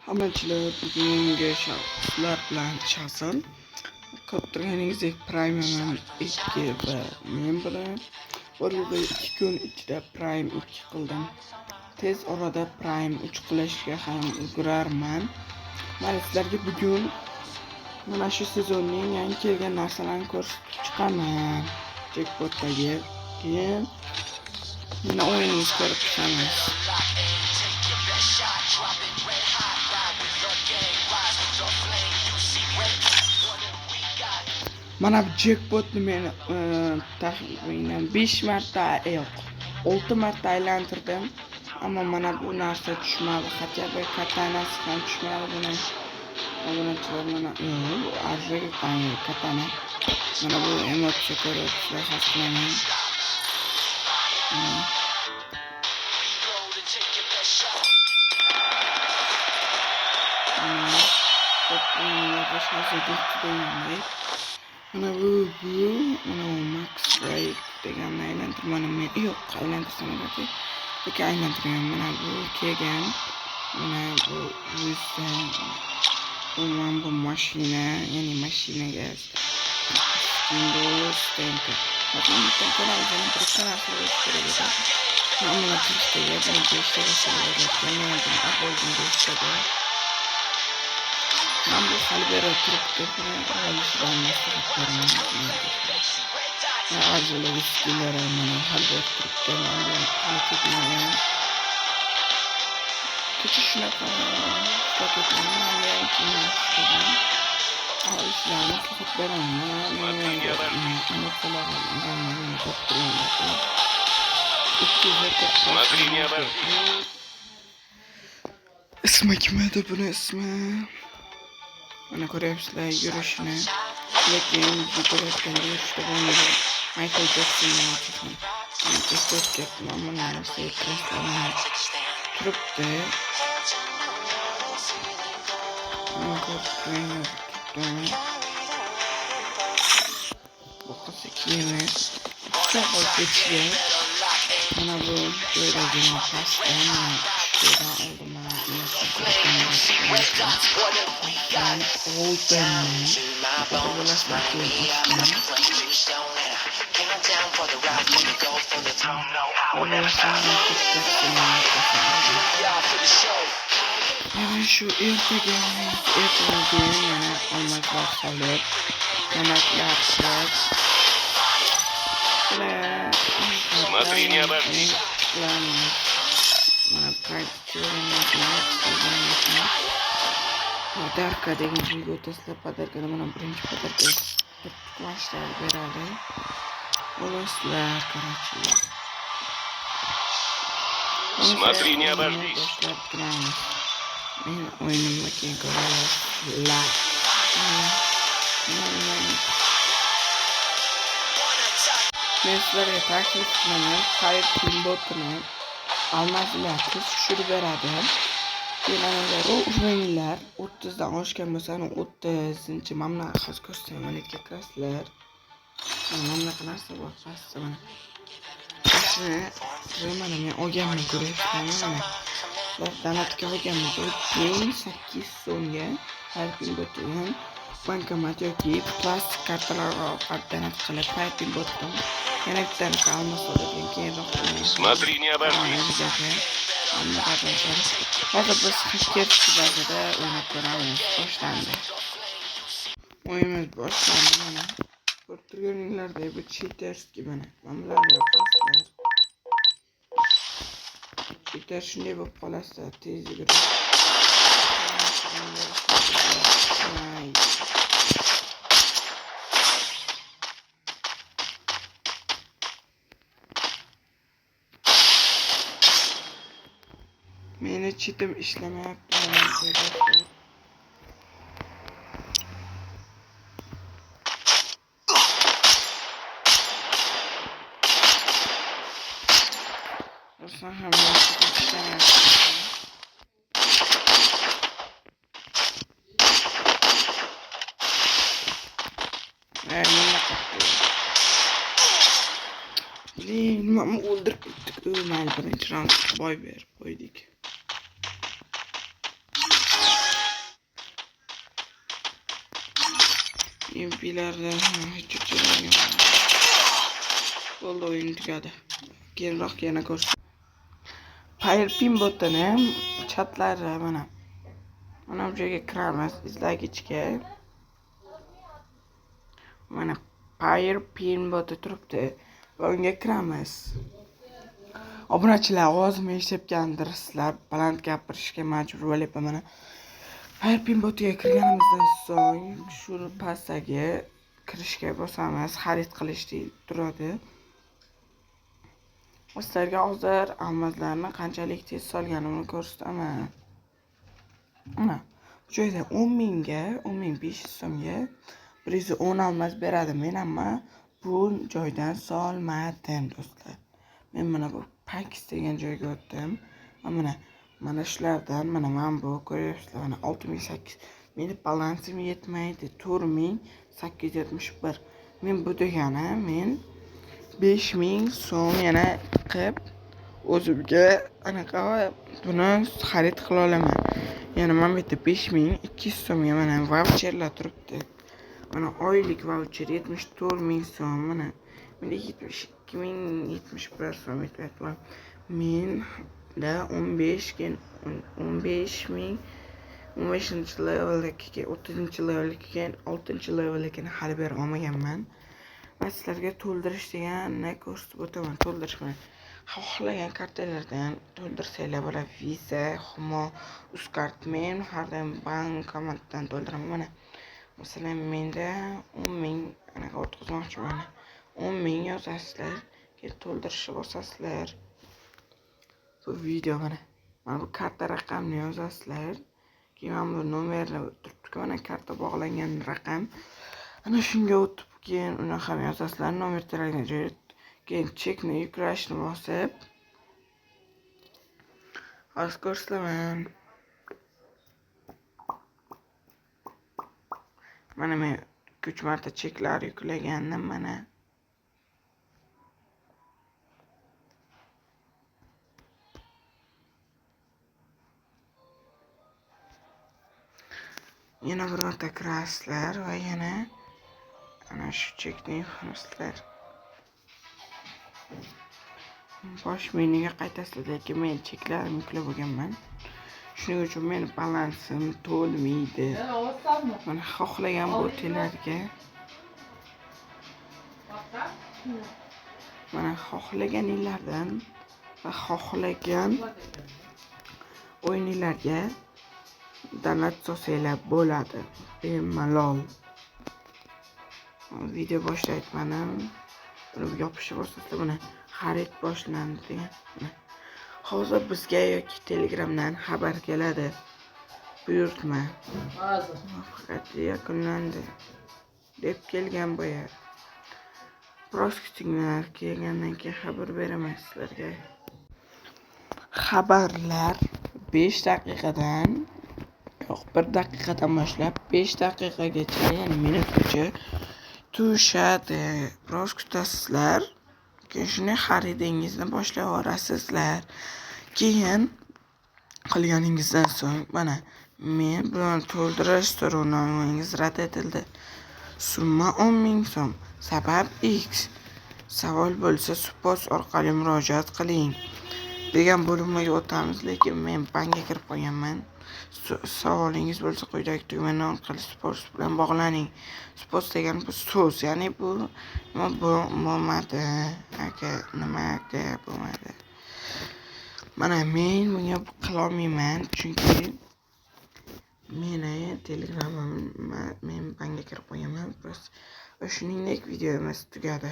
Hammachilar bugungi sizlar bilan shaxsan ko'rib turganingizdek Prime 2 va men bilan bir yilda 2 kun ichida Prime 2 qildim. Tez orada Prime 3 qilishga ham ulgurarman. Mana sizlarga bugun mana shu sezonning yangi kelgan narsalarni ko'rsatib chiqaman. Jackpotdagi. Keyin mana o'yinimizni ko'rib chiqamiz. Mana bu jackpotni men taxminan 5 marta, yo'q, 6 marta aylantirdim. Ammo mana bu narsa tushmadi. Хотя бы katanasi ham tushmadi buni. Obunachilar mana yo'q, arziga katana. Mana bu emotsiya ko'ryapsizlar, his qilaman. Mana degandek. Mana bu mana bu Max Break deganni aylantirib mana men yo'q aylantirsam bo'ladi. Lekin aylantirgan mana bu kelgan. Mana bu yuzda bu mana bu mashina, ya'ni mashinaga skin bu stenka. Bakın bitta ko'ramiz, yana bir ikkita narsa bo'lishi kerak edi. Mana buni beshtaga, buni beshtaga so'rayotgan, men buni oldim beshtaga. Mana bu hali beri turibdi, buni olishdan maslahat beraman. Arzulaga skinlar ham mana hali beri turibdi, mana bu hali ketmagan. Kecha shunaqa stok etgan, mana bu ham keyin tushgan. Olishdan maslahat beraman. Mana emotsiyalar olgan, mana ko'rib turganlar. 290. Смотри, не обожгись. Ismi kim edi buni ismi? Mana ko'ryapsizlar yurishini. Lekin yugurayotganda yurishda bo'lmaydi. Michael Jackson ham. Eslatib ketdim, mana narsa kirasizlar turibdi. Mana ko'rib turibdi. Bu qiz kiyimi pichoq olib ketishgan. Mana bu joydagina pastda mana shu joydan oldim mana pastdan oldim. Bo'lasizlar keyin ochdim. Yana shu ertaga ertadan keyin yana olmaklar solib, donatlar qilib Смотри, не обожгись. Mana Подарка degan joyga o'tasizlar. Подарка da mana birinchi подарка turtib beradi. Bo'lasizlar, короче. Смотри, не обожгись. Boshlab turamiz. Men o'yinimni keyin ko'rasizlar. Men sizlarga taklif qilaman, Fire botini almasinglar, tez tushirib beradi. Keyin anavi уровень lar 30 dan oshgan bo'lsa, ana 30-inchi mana bunaqa hozir ko'rsataman, mana yerga kirasizlar. Mana bunaqa narsa bor pastda mana. Shuni mana men olganman ko'ryapsizlarmi mana. Ular donatga olganman 4800 so'mga Fire botidan bankomat yoki plastik kartalar orqali donat qilib Fire botdan yana bitta almas oladigan keyinroq Смотри, не обожгись. Hozir biz hacker bazada o'ynab ko'ramiz. Boshlandi. O'yinimiz boshlandi mana. Ko'rib turganinglardek bu cheaterski mana. Mana bularni yoqasizlar. Cheater shunday bo'lib qolasizlar, tez yugurib. Ay. Meni cheatim ishlamayapti. Do'stlar. Rostdan ham meni cheatim ishlamayapti. Ay, nima qildi? Блин, nimani o'ldirib ketdik. Mayli, birinchi raund boy berib qo'ydik. MP'larda hech joyga. Bo'ldi, o'yin tugadi. Keyinroq yana ko'rsataman. Firepin botini chatlari mana. Mana bu joyga kiramiz, izlagichga. Mana Firepin boti turibdi va unga kiramiz. Obunachilar, ovozimni eshitayotgandirsizlar, baland gapirishga majbur bo'lyapman mana. Firepin botiga kirganimizdan so'ng shu pastdagi kirishga bosamiz, xarid qilish deyib turadi. Sizlarga hozir almazlarni qanchalik tez solganimni ko'rsataman. Mana bu joyda 10 mingga, 10 500 so'mga 110 almaz beradi. Men ammo bu joydan solmadim, do'stlar. Men mana bu Pax degan joyga o'tdim. Va mana shulardan mana bu ko'ryapsizlar, mana 6800. Meni balansim yetmaydi. 4871. Men bu degani men 5000 so'm yana qilib o'zimga anaqa buni xarid qila olaman. Yana mana bu yerda 5200 so'mga mana vaucherlar turibdi. Mana oylik vaucher 74 000 so'm mana. Menda 72 071 so'm yetmayapti. Menda 15 keyin 15 000 15-levelga keyin 30-levelga keyin 6-levelga hali beri olmaganman. Va sizlarga to'ldirish deganni ko'rsatib o'taman. To'ldirish bilan xohlagan kartalardan to'ldirsanglar bo'ladi. Visa, Humo, Uzcard. Men har doim bankomatdan to'ldiraman. Mana masalan menda 10 000 anaqa o'tkazmoqchiman. 10 000 yozasizlar, keyin to'ldirishni bosasizlar. Bu video mana. Mana bu karta raqamini yozasizlar. Keyin mana bu nomerni turibdi, mana karta bog'langan raqam. Ana shunga o'tib, keyin uni ham yozasizlar, nomer terilgan joyga. Keyin chekni yuklashni bosib, hozir ko'rsataman. Mana men 2-3 marta cheklar yuklagandim mana. Yana bir marta kirasizlar va yana ana shu chekni yuklasizlar. Bosh menyuga qaytasizlar, lekin men cheklarimni yuklab bo'lganman. Shuning uchun meni balansim to'lmaydi. Mana xohlagan botlarga mana xohlaganinglardan va xohlagan o'yinlarga donat solsanglar bo'ladi. Bemalol. Video boshida aytmadim. Buni yopishib bosasizlar, mana xarid boshlandi degan. Mana. Hozir bizga yoki Telegramdan xabar keladi. Buyurtma muvaffaqiyatli yakunlandi deb kelgan boya. Biroz kutinglar, kelgandan keyin xabar beraman sizlarga. Xabarlar 5 daqiqadan, yo'q, 1 daqiqadan boshlab 5 daqiqagacha, ya'ni minutgacha tushadi. Biroz kutasizlar. Keyin shuni xaridingizni boshlayverasizlar. Keyin qilganingizdan so'ng mana men bilan to'ldirish so'rovnomangiz rad etildi. Summa 10 000 so'm. Sabab X. Savol bo'lsa Supos orqali murojaat qiling degan bo'limga o'tamiz, lekin men bankka kirib qolganman. Savolingiz bo'lsa quyidagi tugmani orqali Supos bilan bog'laning. Supos degan bu so'z, ya'ni bu nima bu bo'lmadi aka, nima aka bo'lmadi. Mana men bunga qilolmayman, chunki meni Telegramim men bankka kirib qolganman. Va shuningdek videomiz tugadi.